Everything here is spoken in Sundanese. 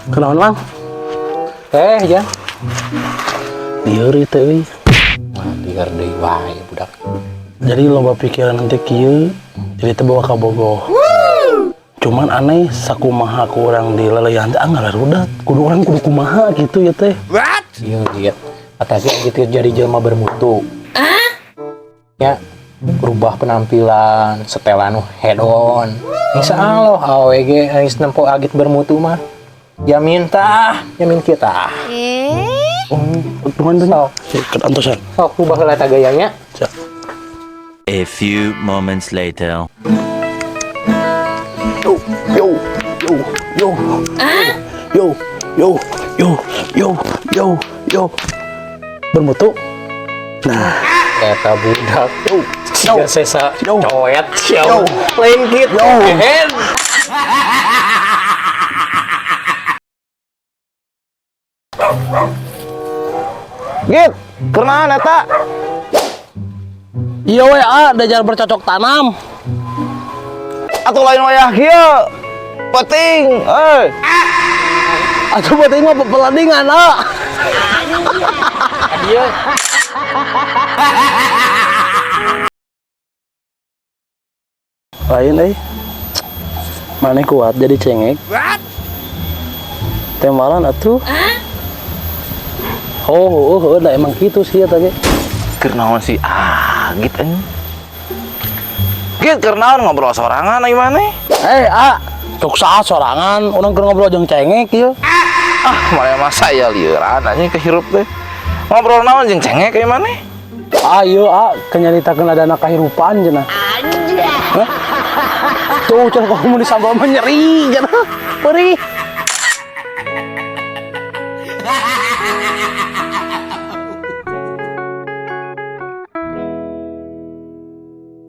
Kenaon, Lang? Eh, ya. Lieur ieu teh euy. Mah lieur deui wae budak. Jadi loba pikiran nanti kieu, jadi teu bawa ka Bogoh. Cuman aneh sakumaha ku urang di leleuyan teh ngalarudat. Kudu urang kudu kumaha gitu ya teh. Ieu lihat. Atasi gitu jadi jelma bermutu. Ya, berubah penampilan, setelan nu hedon. Insya Allah awe ge geus nempo Agit bermutu mah. Jamin tah, jamin kita. Oh, cuman tuh. Sok, Ke antosan. Sok ubah heula eta gayanya. Siap. A few moments later. Yo, yo, yo, yo, yo, yo, yo, yo, yo, yo. Bermutu. Nah, Eta budak. yo, Siga sesa Yo. Coet sia. Yo. Lain kitu. Yo. Head. Git, kunaon eta? Iya we, ah, dajar bercocok tanam. Atuh lain wayah kieu. Penting, euy. Atuh penting mah pepeladingan, ah. Dia Lain euy. Maneh kuat jadi cengek. Tembalan atuh. Oh, dah emang gitu sih ya tadi. Keur naon si Agit anjing? Git, keur naon ngobrol sorangan ai maneh? Eh, ah, cuk saat sorangan, urang keur ngobrol jeung cengek ieu. Ah, maneh masa ya lieuran anjing kehirup teh. Ngobrol naon jeung cengek ai maneh? Ah, iya, ah, kenyaritakeun adana kahirupan cenah. Hah? Tuh, cenah kamu disambal mah nyeri cenah. Perih.